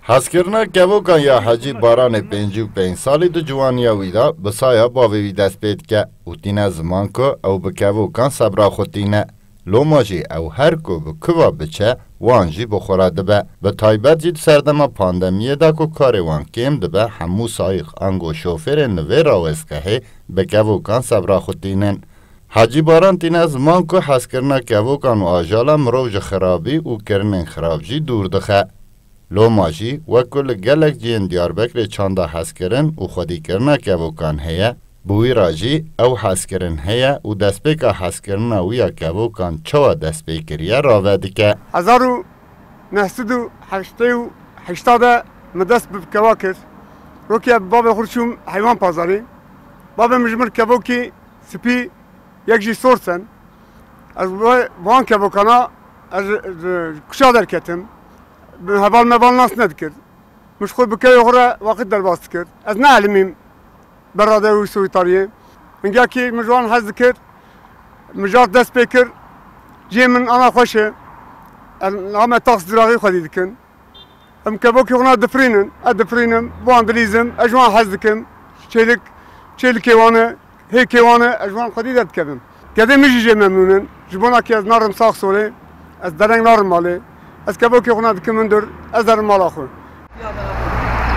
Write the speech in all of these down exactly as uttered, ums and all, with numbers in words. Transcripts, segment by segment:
Hezkirina kevokan ya Hecî Baranê pêncî û pênc salî di ciwaniya wî de bi saya bavê wî dest pê dike û tîne ziman ku ew bi kevokan sebra xwe tîne. Loma jî ew her ku bi kuva biçe, wan jî bi xwe re dibe. Bi taybet jî di serdema pandemiyê de ku karê wan kêm dibe, hemû sayîq ango şofêrên li vê rawestgehê bi kevokan sebra xwe tînin. Hecî Baran tîne ziman ku hezkirina kevokan û ajala mirov ji xirabî û kirinên xirab jî dûr dixe. Loma jî wek ku li gelek cihên Diyarbekirê çanda hezkirin û xwedîkirina kevokan heye, bi wî re jî ew hezkirin heye û destpêka hezkirina wî ya kevokan çawa dest pê kiriye rave dike. Hezar û neh sed û heştê û heşta de min dest bi keva kir. Rokê bi bavê xwe çûm heywan pazarê. Bavê min ji min kevokî spî, yek jî sor sen. Ez bi van kevokana ez ji, ji kuça derketim. Bi heval meval nas nedikir. Min ji xwe bi kevê xwe re wexit derbas dikir. Ez neelimîm berade û soytariyê. Hingekî min ji wan hez dikir. Mijar dest pê kir. Cihê min ana xweş e. Ez name tax ziraxî xwedî dikin. Em kevokê xwe difirînin, ez difirînim, bi wan dilîzim, ez ji wan hez dikim. Çêlik, çêlikê wan e, hêkê wan e, ez ji wan xwedî derdikevim. Gedê min jî jê memnûn in. Ji bona ku ez narim Saxsolê, ez dereng narim malê. Ez kevokê xwe dikim hundir, ez derim mala xwe.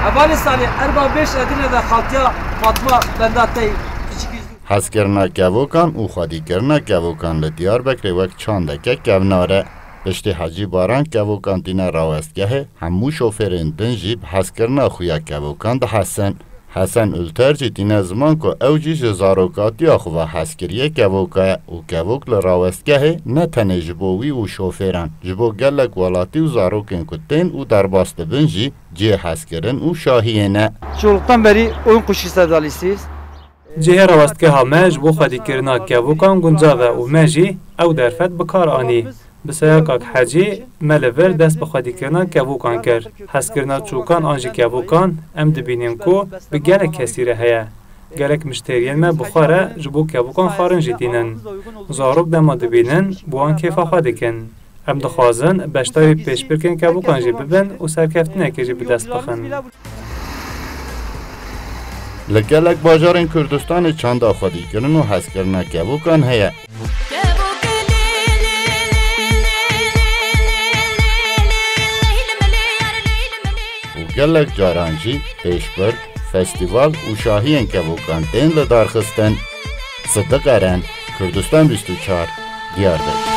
Hevalê Salê, erba beş Edirne de xaltiya Fatma benda tey piçikî zû. Hezkirina kevokan û xwedîkirina kevokan li Diyarbekirê wek çandeke kevnar e. Piştî Hecî Baran kevokan tîne rawestgehê, hemû şofêrên din jî bi hezkirina xwe ya kevokan dihesin. Hesen Ulter jî tîne ziman ku ew jî ji zarokatiya xwe ve hezkiriyê kevoka ye û kevok li rawestgehê ne tenê ji bo wî û şofêran, ji bo gelek welatî û zarokên ku tên û derbas dibin jî cihê hezkirin û şahiyê ne. Çoluktan beri oyun kuşu sevdalısıyız. Cihê rawestgeha me ji bo xwedîkirina kevokan guncav e û me jî ew derfet bi kar anî. Bi saya kak Hecî me li vir dest bi xwedîkirina kevokan kir. Hezkirina çûkan an jî kevokan em dibînin ku bi gelek kesî re heye. Gelek mişteriyên me bi xwe re ji bo kevokan xwarin jî tînin. Zarok dema dibînin, bi wan kêfa xwe dikin. Em dixwazin beşdarî pêşbirkên kevokan jî bibin û serkeftinekê jî bi dest bixin. Li gelek bajarên Kurdistanê çanda xwedîkirin û hezkirina kevokan heye. Û gelek caran jî pêşbirk, festîval û şahiyên kevokan tên lidarxistin. Sidiq Eren, Kurdistan bîst û çar, Diyarbekir.